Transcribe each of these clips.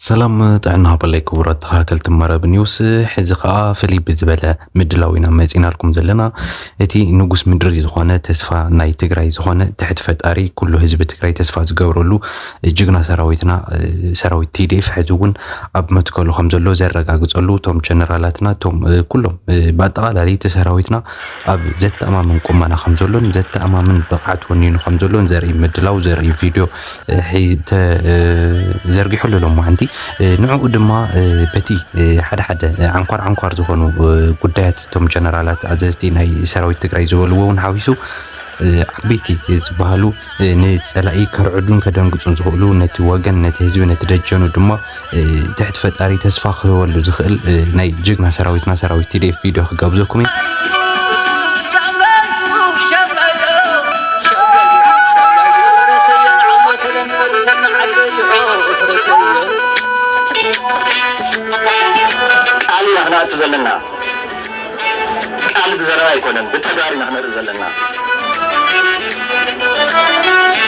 ሰላም ጥዕና ሃበለይ ክቡራት ተኸታተልቲ መረብ ኒውስ። ሕዚ ኸኣ ፍልይ ብዝበለ ምድላው ኢና መጺናልኩም ዘለና። እቲ ንጉስ ምድሪ ዝኾነ፣ ተስፋ ናይ ትግራይ ዝኾነ፣ ትሕቲ ፈጣሪ ኩሉ ህዝቢ ትግራይ ተስፋ ዝገብረሉ ጅግና ሰራዊትና፣ ሰራዊት ቲ ዲ ኤፍ ሕዚ እውን ኣብ መትከሉ ከም ዘሎ ዘረጋግጸሉ፣ እቶም ጀነራላትና፣ እቶም ኩሎም ብኣጠቓላሊ እቲ ሰራዊትና ኣብ ዘተኣማምን ቁመና ከም ዘሎን ዘተኣማምን ብቕዓት ወኒኑ ከም ዘሎን ዘርኢ ምድላው፣ ዘርኢ ቪድዮ ሒዝ-፣ ተ-፣ ዘርጊሑ ኣሎ ሎማዓንቲ። ንዕኡ ድማ በቲ ሓደ ሓደ ዓንኳር ዓንኳር ዝኾኑ ጉዳያት፣ እቶም ጀነራላት ኣዘዝቲ ናይ ሰራዊት ትግራይ ዝበልዎ እውን ሓዊሱ፣ ዓበይቲ ዝበሃሉ ንጸላኢ ከርዕዱን ከደንግጹን ዝኽእሉ፣ ነቲ ወገን፣ ነቲ ህዝቢ፣ ነቲ ደጀኑ ድማ ትሕቲ ፈጣሪ ተስፋ ክህበሉ ዝኽእል ናይ ጅግና ሰራዊትና ሰራዊት ቲ ዲ ኤፍ ቪድዮ ክጋብዘኩም እዩ። ቃል ኢና ክነኣቱ ዘለና። ቃል ብዘረባ ኣይኮነን፣ ብተግባር ኢና ክነርኢ ዘለና።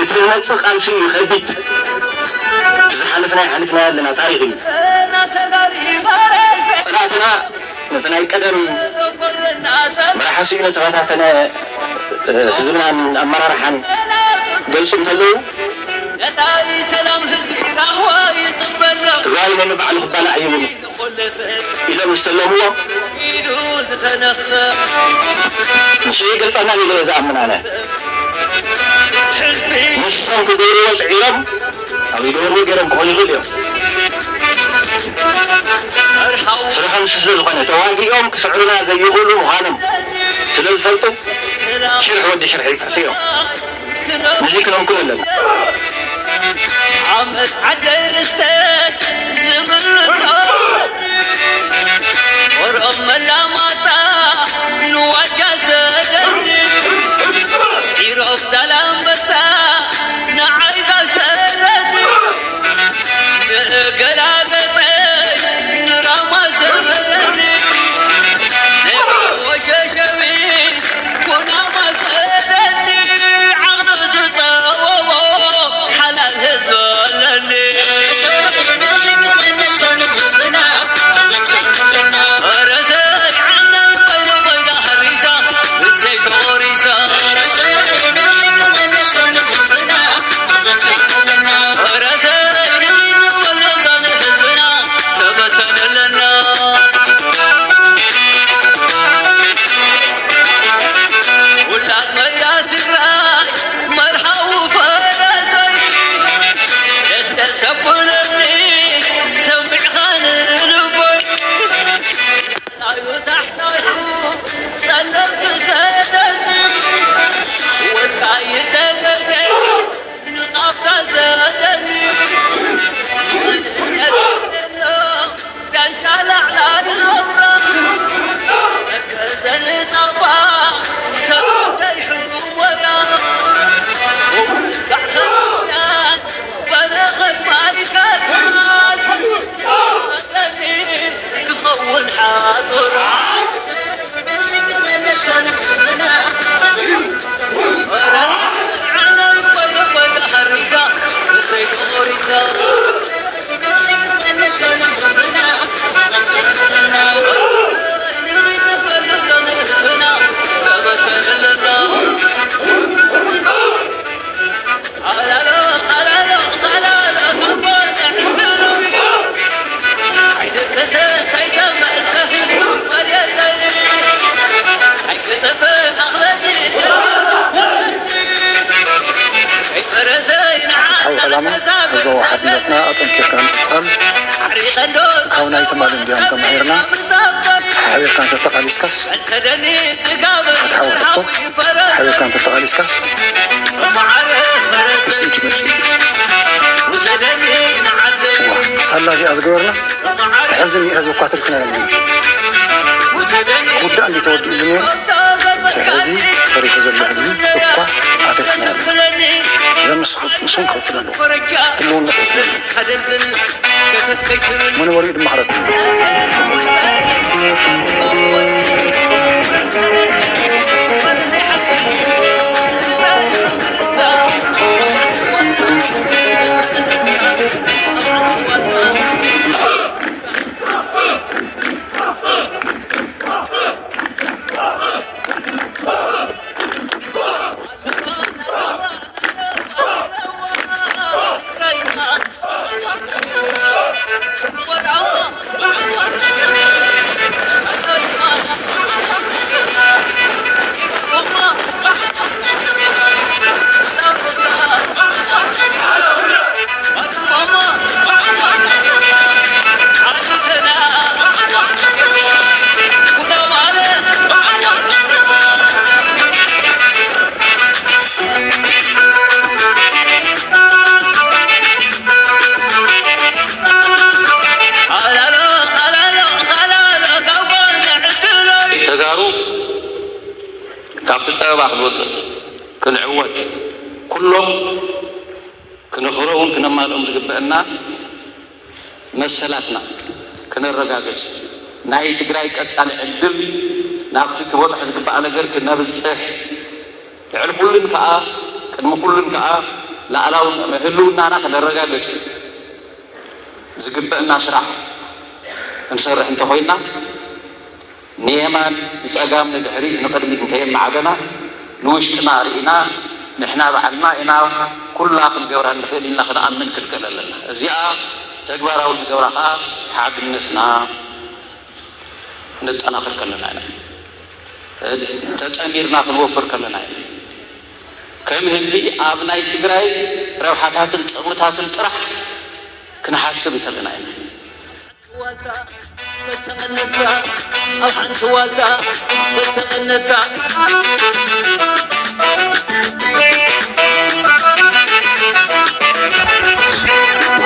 እቲ ዝመጽእ ቃልሲ እዩ ከቢድ። ዝሓለፍናዮ ሓሊፍናዮ ኣለና፣ ታሪኽ እዩ። ጽንዓትና ነቲ ናይ ቀደም መራሒ ስኢኑ ተበታተነ፣ እ፣ ህዝብናን ኣመራርሓን ገልጹ እንተለዉ፣ ትግራይ ነንባዕሉ ክባላዕ ይብል ኢሎም ዝተለምዎ፣ ንሱ ይገልጸና ኢለ እየ ዝኣምን ኣነ። ንሶም ክገብርዎ ጽዒሮም፣ ኣብ ዝገበርዎ ገይሮም ክኾኑ ይኽእሉ እዮም። ስርሖም ንሱ ስለ ዝኾነ፣ ተዋጊኦም ክስዕሩና ዘይኽእሉ ምዃኖም ስለ ዝፈልጡ፣ ሽርሒ ወዲ ሽርሒ ይጥሕሱ እዮም። ነዚ ክነምክኖ ኣለና። ዓመት ዓደይ ርስተይ ዝምልሶ፣ ኦሮም መላማጣ ንዋጃ ሰደኒ፣ ኢሮብ ዛላምበሳ ንዓይጋ ሰደኒ፣ ንገላገጸይ ንራማ ሰደኒ፣ ወሸሸቢ ኩናማ ሰደኒ፣ ዓቕሊ ዝጸወዎ ሓላል ህዝቢ ኣለኒ። ኧረ ዘይ ዓቕሊ በይኑ በይኑ ሃሪሳ፣ ብዘይ ተቖሪሳ። ኧረ ዘይ ንበይኑ በይኑ ንህዝብና ተበተነለና። ውላድ መይዳ ትግራይ መርሃዊ ፈረሰይ፣ ደስደስ ኣቡለኒ ሰሚዕኻ ንልቦይ። ላዩ ታሕታዩ ጸለምቲ ሰደኒ፣ ወድቃ ይጸበበ ንቓፍታ ሰደኒ። መንነት የሎ ዳንሻ ላዕላ ንነብራ፣ ተከዘን ጻባ ሰብ ከይሕሙ ወራ። ባሕርያን በረኸት ማይ ከርታል ክኸውን ሓጹራ። ፍትሓዊ ዕላማ ህዝባዊ ሓድነትና ኣጠንኪርካ ምቕጻል፣ ካብ ናይ ትማሊ እንዲያም ተማሂርና፣ ሓቢርካ እንተተቓሊስካስ፣ ፍትሓዊ ሕቶ ሓቢርካ እንተተቓሊስካስ፣ ውፅኢት ይመፅእ እዩ። እዋ፣ ሳላ እዚኣ ዝገበርና፣ እቲ ሕዚ እኒአ ህዝቢ እኳ ኣትሪፍናዮ ኣለና። ክውዳእ እንዲ ተወዲኡሉ ነይሩ፣ እቲ ሕዚ ተሪፉ ዘሎ ህዝቢ እኳ ኣትሪፍናዮ ኣለና። ዘምስኹ ንስኹም ክቕፅል ኣለዎ። ህልውና ክቕፅል ኣለዎ። መነበሪኡ ድማ ክረክብ። ክንዕወት፣ ኩሎም ክነኽብሮምን ክነማልኦም ዝግበአና መሰላትና ክነረጋግጽ፣ ናይ ትግራይ ቀጻሊ ዕድል ናብቲ ክበጽሖ ዝግባእ ነገር ክነብጽሕ፣ ልዕሊ ኩሉን ከኣ፣ ቅድሚ ኩሉን ከኣ፣ ላዕላውን ህልውናና ክነረጋግጽ ዝግበአና ስራሕ ክንሰርሕ እንተኾይንና፣ ንየማን ንጸጋም ንድሕሪት ንቕድሚት እንተየማዕደና፣ ንውሽጥና ርኢና፣ ንሕና ባዕልና ኢና ኩላ ክንገብራ ንኽእል ኢልና ክንኣምን ክንክእል ኣለና። እዚኣ ተግባራዊ ንገብራ ከኣ ሓድነትና ነጠናኽር ከለና ኢና። ተጠሚርና ክንወፍር ከለና ኢና። ከም ህዝቢ ኣብ ናይ ትግራይ ረብሓታትን ጥቕምታትን ጥራሕ ክንሓስብ እንተለና ኢና። ዋልታ ተተቐነታ፣ ኣብ ሓንቲ ዋልታ ተተቐነታ።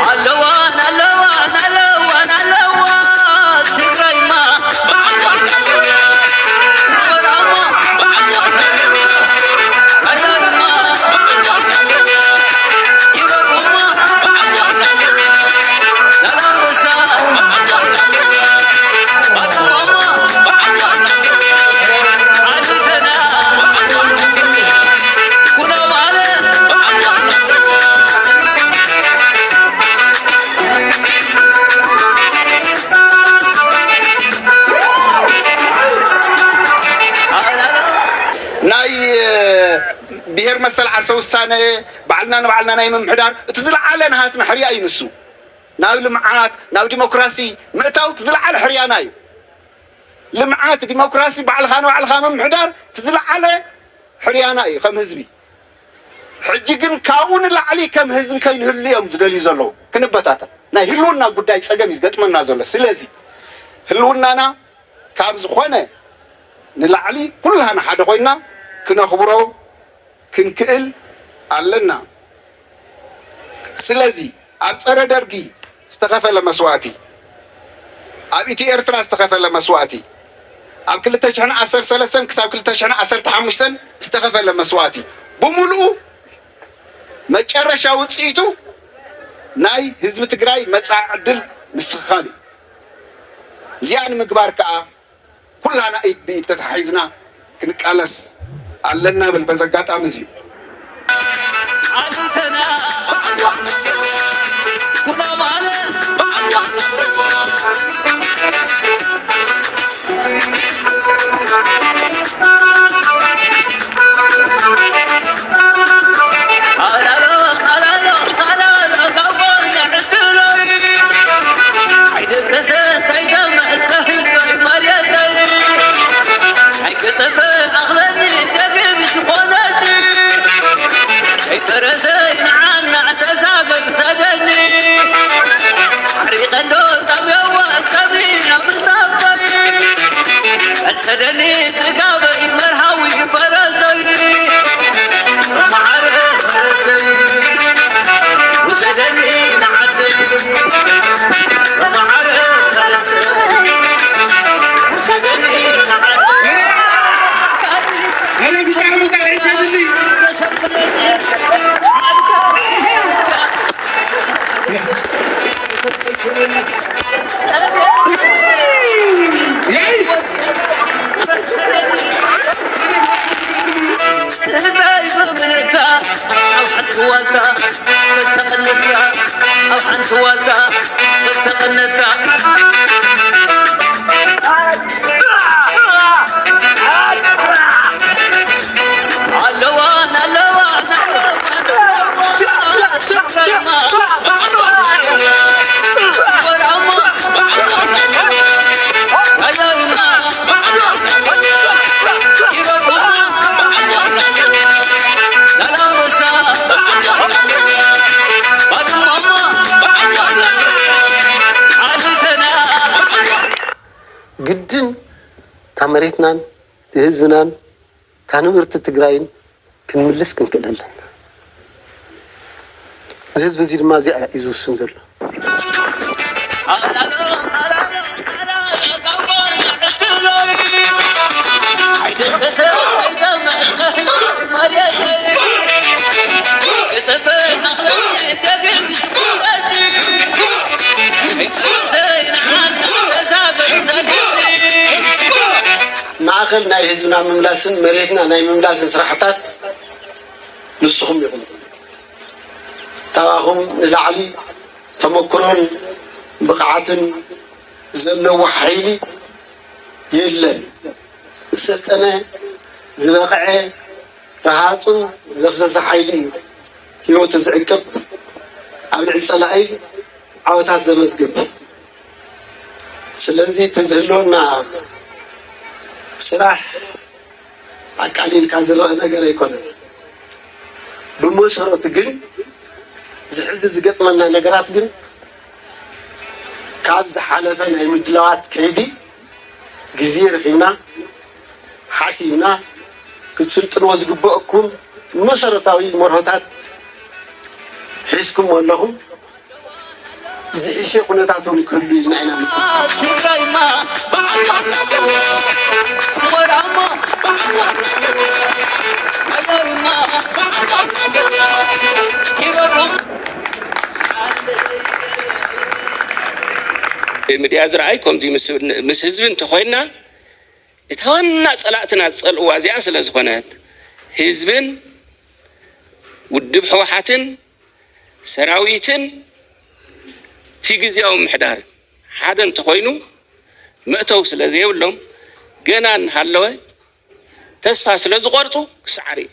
ኣለዋን፣ ኣለዋን፣ ኣለዋን፣ ኣለዋ ትግራይማ። ኣበራማ። ኣያይማ። ኢሮብማ። ዛላምበሳ። ናይ ብሔር መሰል ዓርሰ ውሳነ፣ ባዕልና ንባዕልና ናይ ምምሕዳር፣ እቲ ዝለዓለ ናሃትና ሕርያ እዩ ንሱ። ናብ ልምዓት፣ ናብ ዲሞክራሲ ምእታው እቲ ዝለዓለ ሕርያና እዩ። ልምዓት፣ ዲሞክራሲ፣ ባዕልኻ ንባዕልኻ ምምሕዳር እቲ ዝለዓለ ሕርያና እዩ ከም ህዝቢ። ሕጂ ግን ካብኡ ንላዕሊ ከም ህዝቢ ከይንህሉ እዮም ዝደልዩ ዘለዉ። ክንበታተን ናይ ህልውና ጉዳይ ጸገም እዩ ዝገጥመና ዘሎ። ስለዚ ህልውናና ካብ ዝኾነ ንላዕሊ ኩላህና ሓደ ኮይንና ክነኽብሮ ክንክእል ኣለና። ስለዚ ኣብ ጸረ ደርጊ ዝተኸፈለ መስዋእቲ፣ ኣብ ኢትዮ ኤርትራ ዝተኸፈለ መስዋእቲ፣ ኣብ ክልተ ሽሕን ዓሰርተ ሰለስተን ክሳብ ክልተ ሽሕን ዓሰርተ ሓሙሽተን ዝተኸፈለ መስዋእቲ ብምሉኡ መጨረሻ ውጽኢቱ ናይ ህዝቢ ትግራይ መጻኢ ዕድል ምስትኽኻል እዩ። እዚኣ ንምግባር ከኣ ኩላና ኢድ ብኢድ ተታሒዝና ክንቃለስ ኣለና ብል በዚ ኣጋጣሚ እዚ እዩ። ሰደኒ ጽጋበይ መርሃዊ ፈረሰይ ማዕረ ፈረሰይ ውሰደኒ ንዓደይ ማዕረ ፈረሰይ ውሰደኒ ንዓደይ። ትግራይ ብምልእታ ኣብ ሓንቲ ዋልታ ተቐነታ፣ ኣብ ሓንቲ ዋልታ ተቐነታ። ግድን እታ መሬትናን ህዝብናን እታ ንብርቲ ትግራይን ክንምልስ ክንክእል ኣለና። እዚ ህዝቢ እዚ ድማ እዚኣ እዩ ዝውስን ዘሎ። ማእኸል ናይ ህዝብና ምምላስን መሬትና ናይ ምምላስን ስራሕታት ንስኹም ኢኹም። ካባኹም ንላዕሊ ተመክሮን ብቕዓትን ዘለዎ ሓይሊ የለን። ዝሰልጠነ፣ ዝበቕዐ፣ ረሃፁ ዘፍሰሰ ሓይሊ እዩ ህይወቱ ዝዕቅብ፣ ኣብ ልዕሊ ፀላኢ ዓወታት ዘመዝግብ። ስለዚ እቲ ዝህልወና ስራሕ ኣቃሊልካ ዝረአ ነገር ኣይኮነን። ብመሰረቱ ግን ዝሕዚ ዝገጥመና ነገራት ግን ካብ ዝሓለፈ ናይ ምድላዋት ከይዲ ግዜ ረኺብና ሓሲብና ክትስልጥንዎ ዝግበአኩም መሰረታዊ መርሆታት ሒዝኩም ኣለኹም። ዝሕሸ ኩነታት እውን ክህሉ ኢልና ኢና ንፅበ። ትግራይማ በዓል ዋና ኣለዎ። ወራማ በዓል ዋና ኣለዎ። ሓዳርማ በዓል ዋና ኣለዎ። ኪሮሮም ሚድያ ዝረኣይ ከምዚ ምስ፣ ምስ ህዝቢ እንተኾይንና እታ ዋና ጸላእትና ዝጸልእዋ እዚኣ ስለ ዝኾነት ህዝብን ውድብ ህወሓትን ሰራዊትን እቲ ግዝያዊ ምሕዳር ሓደ እንተኾይኑ መእተው ስለ ዘየብሎም ገና እናሃለወ ተስፋ ስለ ዝቖርጹ ክሰዓር እዩ።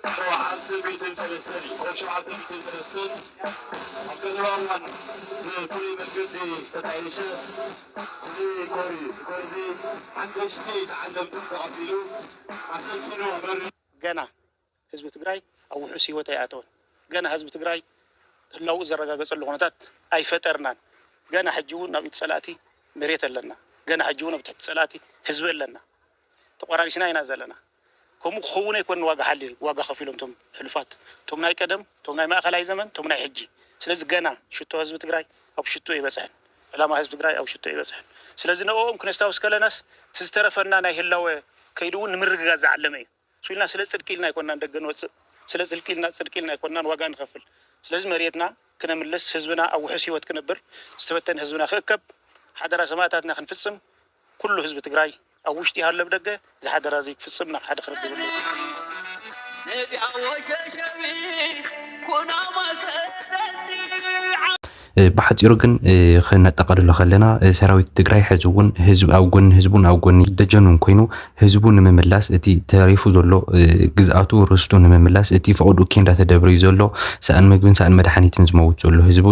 ሸውዓተ ሚእትን ሰለስተን እዩ። ኮድ ሸውዓተ ሚእትን ሰለስተን ኣብ ከተማ ኦማን ብፍሉይ መንገዲ ዝተጣየሸ እዚ ኮር እዩ። እዚ ኮር እዚ ሓደሽቲ ተዓለምቲ ተቐቢሉ ኣሰልጢኑ ኣመሪቑ። ገና ህዝቢ ትግራይ ኣብ ውሑስ ህይወት ኣይኣተወን። ገና ህዝቢ ትግራይ ህላውኡ ዘረጋገጸሉ ኩነታት ኣይፈጠርናን። ገና ሕጂ እውን ኣብ ኢድ ጸላእቲ መሬት ኣለና። ገና ሕጂ እውን ኣብ ትሕቲ ጸላእቲ ህዝቢ ኣለና። ተቆራሪስና ኢና ዘለና። ከምኡ ክኸውን ኣይኮን ዋጋ ሓልዩ፣ ዋጋ ከፊሎም እቶም ሕሉፋት፣ እቶም ናይ ቀደም፣ እቶም ናይ ማእኸላይ ዘመን፣ እቶም ናይ ሕጂ። ስለዚ ገና ሽቶ ህዝቢ ትግራይ ኣብ ሽቶ ይበጽሕን፣ ዕላማ ህዝቢ ትግራይ ኣብ ሽቶ ይበጽሕን። ስለዚ ንዕኦም ክነስታውስ ከለናስ እቲ ዝተረፈና ናይ ህላወ ከይዲ እውን ንምርግጋጽ ዝዓለመ እዩ። እሱ ኢልና ስለ ጽድቂ ኢልና ኣይኮናን ደገ ንወጽእ፣ ስለ ጽድቂ ኢልና፣ ጽድቂ ኢልና ኣይኮናን ዋጋ ንኸፍል። ስለዚ መሬትና ክነምልስ፣ ህዝብና ኣብ ውሑስ ህይወት ክነብር፣ ዝተበተነ ህዝብና ክእከብ፣ ሓደራ ሰማእታትና ክንፍጽም፣ ኩሉ ህዝቢ ትግራይ ኣብ ውሽጢ ይሃሉ ኣብ ደገ፣ እዚ ሓደራ እዚ ክፍጽም ናብ ሓደ ክርድእ ኣለዎ። ነዚኣ ወሸሸቢት ኩናማ ሰደኒ እ፣ ብሓጺሩ ግን፣ እ፣ ከነጠቓልሎ ከለና፣ እ፣ ሰራዊት ትግራይ ሕዚ እውን ህዝብ፣ ኣብ ጎኒ ህዝቡን ኣብ ጎኒ ደጀኑን ኮይኑ ህዝቡ ንምምላስ፣ እቲ ተሪፉ ዘሎ፣ እ፣ ግዝኣቱ ርስቱ ንምምላስ፣ እቲ ፈቐድኡ ኬንዳ ተደብርዩ ዘሎ፣ ሰኣን ምግብን ሰኣን መድሓኒትን ዝመውት ዘሎ ህዝቢ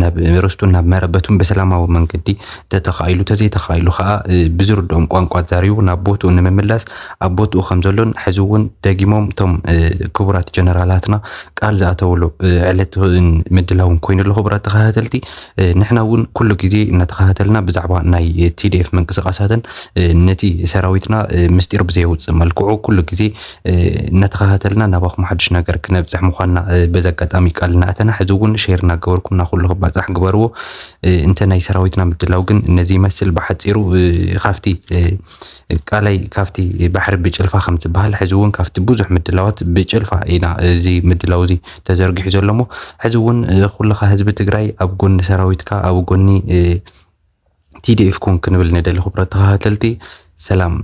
ናብ ርስቱን ናብ መረበቱን ብሰላማዊ መንገዲ ተተኻኢሉ፣ ተዘይተኻኢሉ ኸኣ፣ እ፣ ብዝርድኦም ቋንቋ ተዛሪቡ ናብ ቦትኡ ንምምላስ ኣብ ቦትኡ ከም ዘሎን ሕዚ እውን ደጊሞም እቶም፣ እ፣ ክቡራት ጀነራላትና ቃል ዝኣተውሉ፣ እ፣ ዕለትን ምድላውን ኮይኑ ኣሎ። ክቡራት ተኸታተልቲ፣ እ፣ ንሕና እውን ኩሉ ግዜ እናተኸታተልና ብዛዕባ ናይ፣ እ፣ ቲ ዲ ኤፍ ምንቅስቓሳትን፣ እ፣ ነቲ ሰራዊትና፣ እ፣ ምስጢር ብዘየውፅእ መልክዑ ኩሉ ግዜ፣ እ፣ እናተኸታተልና ናባኹም ሓድሽ ነገር ክነብፅሕ ምዃንና፣ እ፣ በዚ ኣጋጣሚ ቃል እናኣተና፣ ሕዚ እውን ሼር እናገበርኩምና ኩሉ ክባፃሕ ግበርዎ። እ፣ እንተ ናይ ሰራዊትና ምድላው ግን ነዚ ይመስል ብሓፂሩ፣ እ፣ ካብቲ፣ እ፣ ቃላይ ካብቲ ባሕሪ ብጭልፋ ከም ዝበሃል፣ ሕዚ እውን ካብቲ ብዙሕ ምድላዋት ብጭልፋ ኢና እዚ ምድላው እዚ ተዘርጊሑ ዘሎ እሞ፣ ሕዚ እውን፣ እ፣ ኩልኻ ህዝቢ ትግራይ ኣብ ጎኒ ሰራዊትካ፣ ኣብ ጎኒ፣ እ፣ ቲ ዲ ኤፍ ኩን ክንብል ንደሊ ክቡራት ተኸታተልቲ። ሰላም።